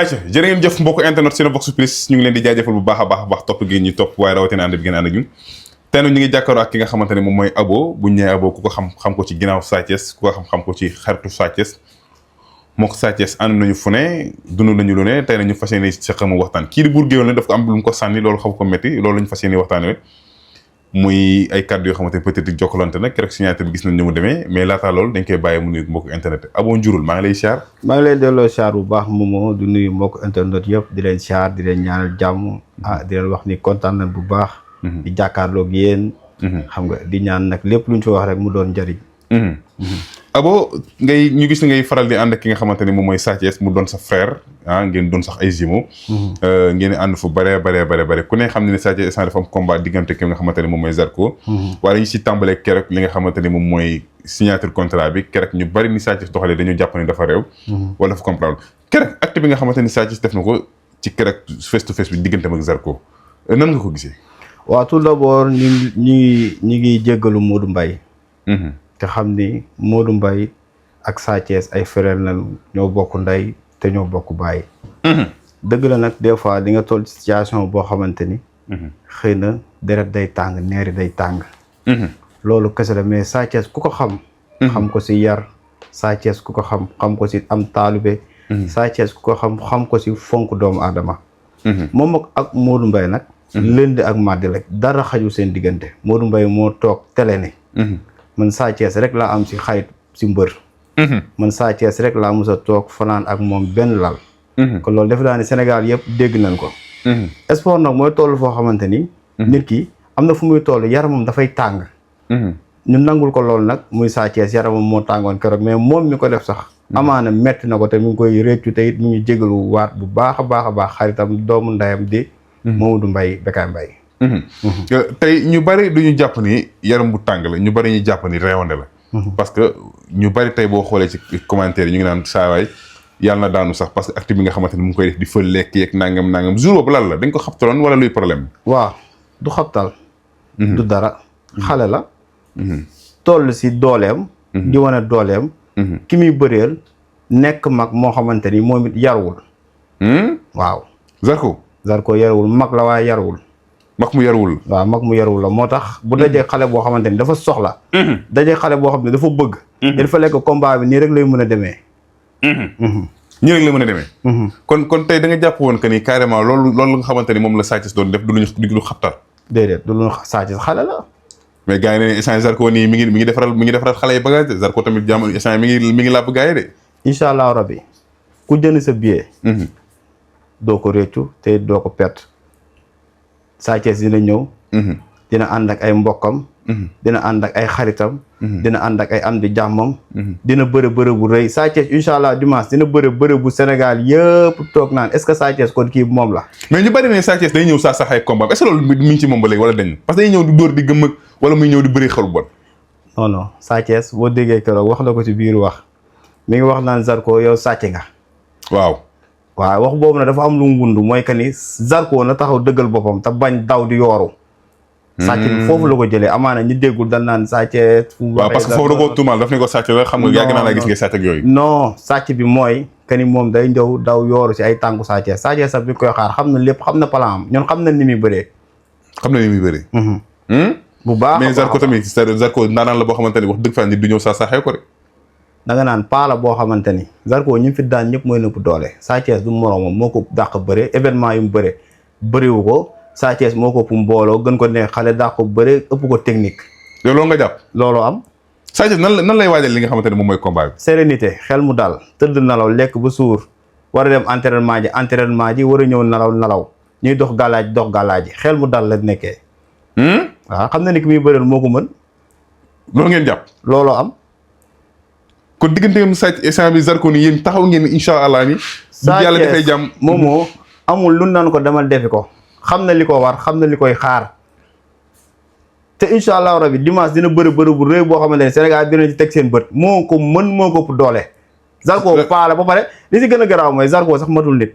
Aïcha jërë ngeen jëf mbokku internet Cinevox Plus ñu ngi leen di jaajëfal bu baax a baax topp gi ñu topp waaye rawatina ànd bi ngeen ànd ak ñun tey nag ñu ngi jàkkaaroo ak ki nga xamante ne moom mooy Abo bu ñu nee Abo ku ko xam ko ci ginnaaw Sa Thiès ku ko xam ko ci xaritu Sa Thiès moo ko Sa Thiès ànd nañu fu ne dund nañu lu ne tey nañu fas yéene seq mu waxtaan kii di Bour Gueweul ne daf ko am lu mu ko sànni loolu xam ko métti loolu lañu fas yéene waxtaanee muy ay kàddu yoo xamante ne peut-être jokkalante nag keroog signature bi gis nañ ni mu demee mais laataa loolu dañ koy bàyyi mu nuyu mbokku internet Abo Njurul maa ngi lay siyaar. maa ngi lay delloo siyaar bu baax Momo du nuyu mbokku internet yëpp di leen siyaar di leen ñaanal jàmm di leen wax ni kontaan nañ bu baax. di jàkkaarloog yéen. xam nga di ñaan nag lépp lu ñu fi wax rek mu doon njëriñ. Abo ñu gis ngay faral di ànd ak ki nga xamante ne moom mooy Sa Thiès mu doon sa frère ngeen doon sax ay jumeaux. ngeen ànd fu bare ku ne xam ne Sa Thiès instant dafa am combat diggante ki nga xamante ne moom mooy Zarko. waaye dañu si tàmbalee keroog li nga xamante ne moom mooy signature contrat bi keroog ñu bari ni Sa Thiès doxalee dañu jàpp ne dafa réew. wala dafa comprendre keroog acte bi nga xamante ni Sa Thiès def na ko ci keroog face to face bi digganteem ak Zarko nan nga ko gisee. waaw tout d'abord ñu ngi jéggalu Modou Mbaye. te xam ni Modou Mbaye ak Sa Thiès ay frère lañu ñoo bokk ndey te ñoo bokk baay. dëgg la nag des fois di nga toll situation boo xamante ni. xëy na deret day tàng neeri day tàng. loolu kese la mais Sa Thiès ku ko xam. xam ko si yar. Sa Thiès ku ko xam ko si am taalube. Sa Thiès ku ko xam ko si fonk doomu aadama. moom ak Modou Mbaye nag. lundi ak mardi rek dara xaju seen diggante Modou Mbaye moo toog télé ne. man Sa Thiès rek laa am si xarit si mbër. man Sa Thiès rek laa mus a toog fanaan ak moom benn lal. kon loolu defe naa ne Sénégal yëpp dégg nañ ko. sport nag mooy toll foo xamante ni. nit ki am na fu muy toll yaramam dafay tàng. ñu nangul ko loolu nag muy Sa Thiès yaramam moo tàngoon keroog mais moom mi ko def sax. amaana metti na ko te mi ngi koy réccu te it mi ngi jégalu waat bu baax a baax xaritam doomu ndeyam di. Mamadou Mbaye Bécaye Mbaye. tey ñu bari du ñu jàpp ni yaram bu tàng la ñu bari ñu jàpp ni réewande la. parce que ñu bari tey boo xoolee ci commentaire yi ñu ngi naan saawaay yàlla na daanu sax parce que acte bi nga xamante ni mu ngi koy def di fël lekk yeeg nangam jour boobu lan la dañ ko xabtaloon wala luy problème. waaw du xabtal. du dara xale la. toll si dooleem. di wane dooleem. ki muy bëreel nekk mag moo xamante ni moom it yarwul. waaw. Zarko yarwul mag la waaye yarwul. mag mu yarwul. waaw mag mu yarwul la moo tax bu dajee xale boo xamante ni dafa soxla. dajee xale boo xam ne dafa bëgg. il faut que combat bi nii rek lay mën a demee. nii rek lay mën a demee. kon tey da nga jàpp woon que ni carrément loolu nga xamante ni moom la Sa Thiès doon def du lu xabtal. déedéet du lu Sa Thiès xale la. mais gars yi ne échange Zarko nii mi ngi defaral xale yi bagage Zarko tamit jamono échange mi ngi làpp gars yi de. incha allah rabbi ku jënd sa billet. doo ko réccu te doo ko perte. Sa Thiès dina ñëw. dina ànd ak ay mbokkam. dina ànd ak ay xaritam. dina ànd ak ay am di jàmmam. dina bëre bu rëy Sa Thiès incha allah dimanche dina bëre bu Sénégal yëpp toog naan est-ce que Sa Thiès kon kii moom la. mais ñu bari ne Sa Thiès day ñëw saa saxay combat est-ce que loolu mi ngi ci moom ba léegi wala dañ parce que day ñëw di dóor di gëm ak wala muy ñëw di bëri xel bon. non Sa Thiès boo déggee keroog wax na ko ci biir wax mi ngi wax naan Zarko yow sàcc nga. waaw wax boobu nag dafa am lu mu wund mooy que ni Zarko na taxaw dëggal boppam te bañ daw di yooru. sàcc bi foofu la ko jëlee amaana ñi déggul dañ naan sàcc. waaw parce que foofu da koo tuumaal daf ne ko sàcc la xam nga yàgg naa la gis nga sàcc ak yooyu. non sàcc bi mooy que ni moom day ñëw daw yooru si ay tànku Sa Thiès Sa Thiès sax bi koy xaar xam na lépp xam na plan am ñun xam na ni muy bëree. bu baax mais Zarko tamit Zarko naanaan la boo xamante ni wax dëgg fa nit du ñëw saa saxee ko de. da nga naan paala boo xamante ni Zarko ñi fi daan ñëpp mooy nëpp doole Sa Thiès du moroomam moo ko dàq bëre événement yu mu bëriwu ko Sa Thiès moo ko ëpp mbooloo gën ko ne xale dàq ko bëre ëpp ko technique. yow loolu nga jàpp. loolu am. Sa Thiès nan lay waajal li nga xamante ne moom mooy combat bi. sérénité xel mu dal tëdd nalaw lekk ba suur war a dem entraînement ji war a ñëw nalaw ñuy dox gàllaaj xel mu dal la nekkee. waaw xam na ni ki muy bëreel moo ko mën. loolu ngeen jàpp. looloo am. kon digganteem Sa Thiès bi Zarko ni yéen taxaw ngeen incha allah ni. Sa Thiès yàlla dafay jàmm moomoo amul lu naan ko demal defi ko. xam na li ko war xam na li koy xaar. te incha allah rabi dimanche dina bëri bu rëy boo xamante ne Sénégal dina ci teg seen bët moo ko mën moo ko ëpp doole. Zarko paala ba pare li si gën a garaaw mooy Zarko sax matul nit.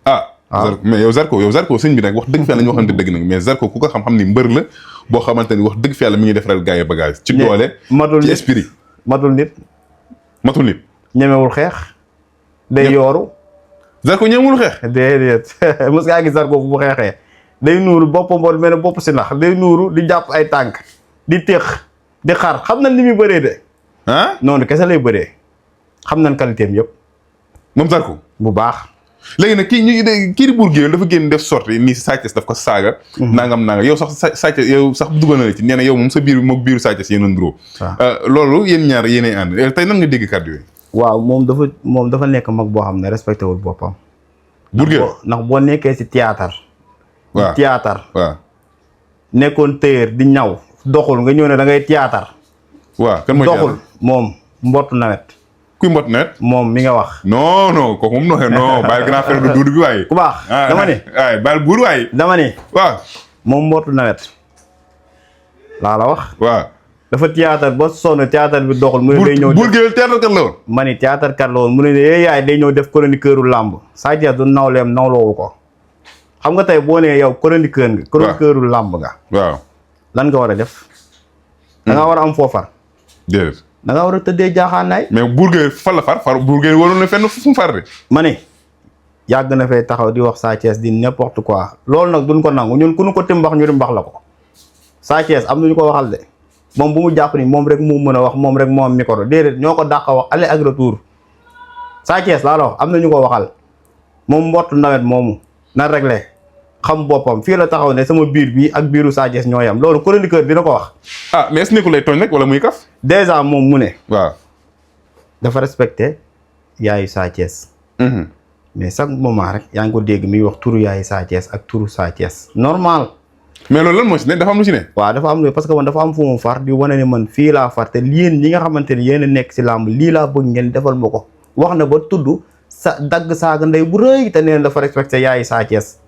waaw mais yow Zarko sëñ bi nag wax dëgg fi yàlla ñu waxante dëgg nag mais Zarko ku ko xam ni mbër la boo xamante ni wax dëgg fi yàlla mi ngi defaral gars yi bagage ci doole ci esprit matul nit ñemewul xeex day yooru Zarko ñëwul xeex. déedéet mos ngaa gis Zarko bu xeexee day nuuru bopp mbool mel ne bopp si nax day nuuru di jàpp ay tànk di téex di xar xam nañ ni muy bëree de. ah noonu kese lay bëree xam nañ qualité am yëpp. moom Zarko bu baax. léegi nag kii di Bour Gueweul dafa génn def sorti nii si Sa Thiès daf ko saaga. nangam yow sax Sa Thiès yow sax dugal na la ci nee na yow moom sa biir moom biiru Sa Thiès yéen a nduroo. loolu yéen ñaar yéenay ànd tey nan nga dégg kàddu yooyu. waaw moom dafa nekk mag boo xam ne respecté wul boppam. Bour Gueweul ndax boo nekkee si théâtre. waaw théâtre. waaw. nekkoon téer di ñaw doxul nga ñëw ne da ngay théâtre. waaw kan mooy doxul moom mbottu nawet. kuy mbott nawet. moom mi nga wax. non kooku moom non bàyyi grand frère de Doudou bi waaye. ku baax dama ne. waaye bàyyi buur waaye. dama ne. waaw. moom mbottu nawet. laa la wax. waaw. dafa théâtre ba sonn théâtre bi doxul. mu ne day ñëw Bour Gueweul théâtre kat la woon. ma ni théâtre kat la woon mu ne yaay day ñëw def chroniqueuru làmb. Sa Thiès du nawleem nawloowu ko. xam nga tey boo nee yow chroniqueur nga. chroniqueuru làmb nga. waaw. lan nga war a def. da nga war a am foofar. déedéet. da nga war a tëddee jaaxaanaay. mais Bour Gueweul fan la far Bour Gueweul waroon na fenn fu mu far de. ma ne yàgg na fay taxaw di wax Sa Thiès di n'importe quoi loolu nag duñ ko nangu ñun ku ñu ko timbax ñu timbax la ko. Sa Thiès am nañu ko waxal de moom bu mu jàpp ni moom rek moo mën a wax moom rek moo am micro déedéet ñoo ko dàq wax aller ak retour. Sa Thiès laa la wax am na ñu ko waxal moom mbottu nawet moomu na réglé xam boppam fii la taxaw ne sama biir bi ak biiru Sa Thiès ñoo yam loolu chroniqueur dina ko wax. ah mais est-ce que nekkul lay tooñ rek wala muy kaf. déjà moom mu ne. waaw. dafa respecté yaayu Sa Thiès. mais chaque moment rek yaa ngi ko dégg muy wax turu yaayu Sa Thiès ak turu Sa Thiès normal. mais loolu lan moo si ne dafa am lu si ne. waaw dafa am parce que man dafa am fu mu far di wane ne man fii laa far te yéen ñi nga xamante ne yéen a nekk si làmb lii laa bëgg ngeen defal ma ko wax na ba tudd sa dagg saaga ndey bu rëy te nee na dafa respecté yaayu Sa Thiès.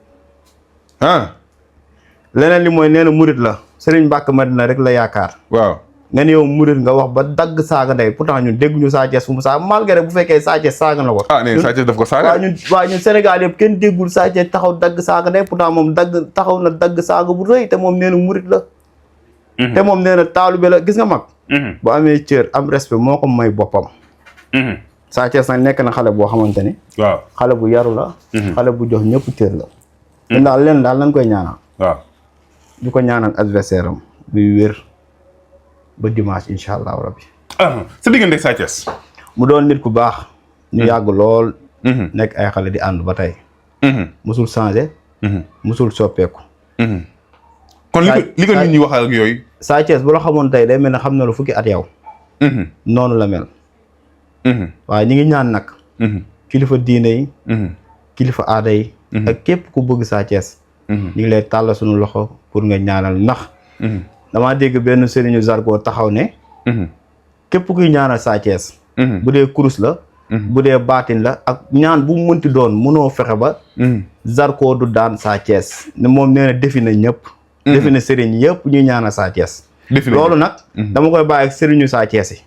leneen li mooy nee na murit la Serigne Mbacke Madina rek la yaakaar. waaw. nga ne yow murit nga wax ba dagg saaga ndey pourtant ñun dégguñu Sa Thiès fu mu saaga malgré bu fekkee Sa Thiès saaga na ko. nee Sa Thiès daf ko saaga. waaw ñun Sénégal yëpp kenn déggul Sa Thiès taxaw dagg saaga ndey pourtant moom taxaw na dagg saaga bu rëy te moom nee na murit la. te moom nee na taalube la gis nga mag. bu amee cër am respect moo ko may boppam. Sa Thiès nag nekk na xale boo xamante ni. waaw xale bu yaru la. xale bu jox ñëpp cër la. ñun daal leen daal lañ koy ñaanal. waaw. di ko ñaanal adversaire am buy wér ba dimanche incha allah rabbi. sa diggante Sa Thiès. mu doon nit ku baax. ñu yàgg lool. nekk ay xale di ànd ba tey. musul changé. musul soppeeku. kon li ko nit ñi waxal ak yooyu. Sa Thiès bu la xamoon tey day mel ne xam na lu fukki at yow. noonu la mel. waaye ñi ngi ñaan nag. kilifa diine yi. kilifa aada yi. ak képp ku bëgg Sa Thiès. ñu ngi lay tàll suñu loxo pour nga ñaanal ndax. damaa dégg benn sëriñu Zarko taxaw ne. képp kuy ñaanal Sa Thiès. bu dee kurus la. bu dee baatin la ak ñaan bu mu mënti doon mënoo fexe ba. Zarko du daan Sa Thiès ne moom nee na defi na ñëpp. defi na sëriñ yëpp ñuy ñaanal Sa Thiès. loolu nag. dama koy bàyyi ak sëriñu Sa Thiès yi.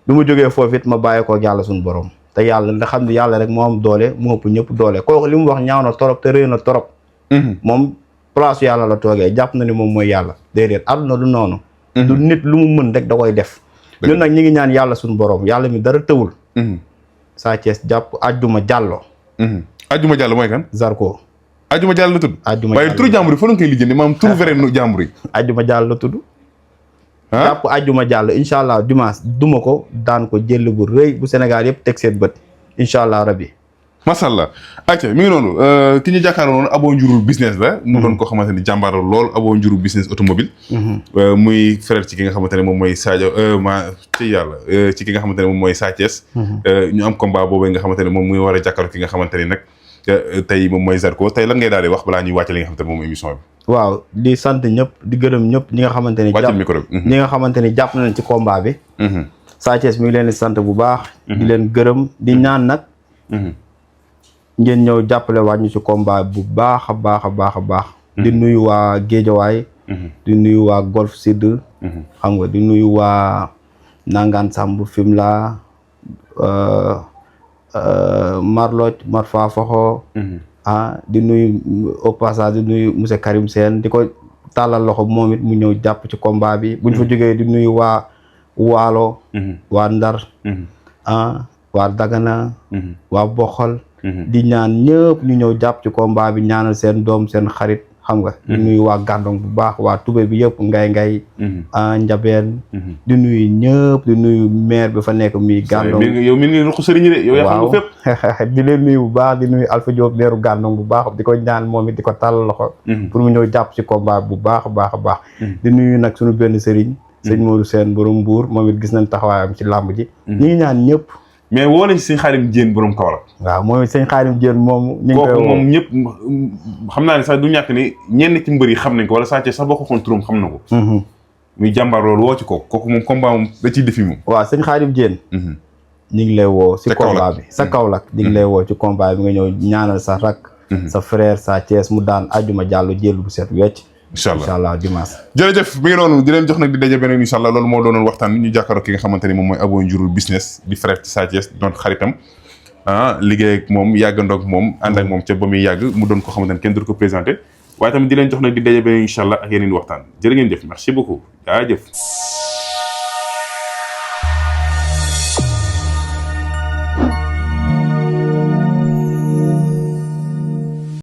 bi mu jógee foofu it ma bàyyi ko yàlla suñu borom. te yàlla nga xam ne yàlla rek moo am doole moo ëpp ñëpp doole kooku li mu wax ñaaw na torop te rëy na torop. moom place yàlla la toogee jàpp na ni moom mooy yàlla. déedéet àdduna du noonu. du nit lu mu mën rek da koy def. ñun nag ñi ngi ñaan yàlla suñu borom yàlla mi dara tëwul. Sa Thiès jàpp Ajjuma Jàllo. Ajjuma Jàllo mooy kan. Zarko. Ajjuma Jàllo la tudd. Ajjuma waaye turu jàmbur yi fa nga koy lijjanti maanaam turu vrai jàmbur yi. Ajjuma Jàllo la tudd. jàpp Ajjuma Jàllo incha allah dimanche duma ko daan ko jël bu rëy bu Sénégal yëpp teg seen bët incha allah rabbi. macha allah ayca mi ngi noonu ki ñu jàkkaarloo noonu Abo Njurul business la. mu doon ko xamante ni jàmbaar la lool Abo Njurul business automobile muy frère ci ki nga xamante ne moom mooy Sadio ci yàlla ci ki nga xamante ne moom mooy Sa Thiès. ñu am combat boobu nga xamante ne moom muy war a jàkkaarloo ki nga xamante ni nag tey moom mooy Zarko tey lan ngay daal di wax balaa ñuy wàcce li nga xamante ne moom émission bi. waaw di sant ñëpp di gërëm ñëpp ñi nga xamante ni. wàccal micro bi ñi nga xamante ni jàpp nañ ci combat bi. Sa Thiès mi ngi leen di sant bu baax. di leen gërëm di ñaan nag. ngeen ñëw jàppale waat ñu ci combat bu baax a baax a baax a baax. di nuyu waa Géejawaay. di nuyu waa Golf Sud. xam nga di nuyu waa Nangaan Samb Fimela Marloj Marfa Foxo. di nuyu au passage di nuyu monsieur Karim Sène di ko tàllal loxo moom it mu ñëw jàpp ci combat bi. buñ fa jógee di nuyu waa Waalo. waa Ndar. waa Dagana waa Boxol di ñaan ñëpp ñu ñëw jàpp ci combat bi ñaanal seen doom seen xarit xam nga di nuyu waa Gandon bu baax waa Toubé bi yëpp ngay Njabeen di nuyu ñëpp di nuyu maire bi fa nekk muy Gandon yow mi ngi ruq sëriñ de yow yaa xam nga fépp di leen nuyu bu baax di nuyu Alpha Diop meeru Gandon bu baax di ko ñaan moom it di ko tàll loxo pour mu ñëw jàpp ci combat bu baax a baax di nuyu nag suñu benn sëriñ sëñ Modou Sène borom Mbour moom it gis nañ taxawaayam ci làmb ji ñu ngi ñaan ñëpp mais woo nañ sëñ Xaadim Diène borom Kaolack waaw moom it sëñ Xaadim Diène moom ñu ngi koy kooku moom ñëpp xam naa ne sax du ñàkk ni ñenn ci mbër yi xam nañ ko wala Sa Thiès sax boo ko xoon turam xam na ko muy jàmbaar loolu woo ci kooku moom combat moom da ciy defi moom waaw sëñ Xaadim Diène ñu ngi lay woo si combat bi sa Kaolack ñu ngi lay woo ci combat bi nga ñëw ñaanal sa rak sa frère Sa Thiès mu daan ajuma jàllu jël bu set wecc incha allah dimanche jërëjëf mi ngi noonu di leen jox nag di daje beneen incha allah loolu moo doonoon waxtaan bi ñu jàkkaaroo ki nga xamante ni moom mooy Abo Njurul business di frère ci Sa Thiès doon xaritam liggéey ak moom yàggandoog moom ànd ak moom ca ba muy yàgg mu doon ko xamante ni kenn du ko présenté waaye tamit di leen jox nag di daje beneen incha allah ak yeneen waxtaan jërë ngeen jëf merci beaucoup jaajëf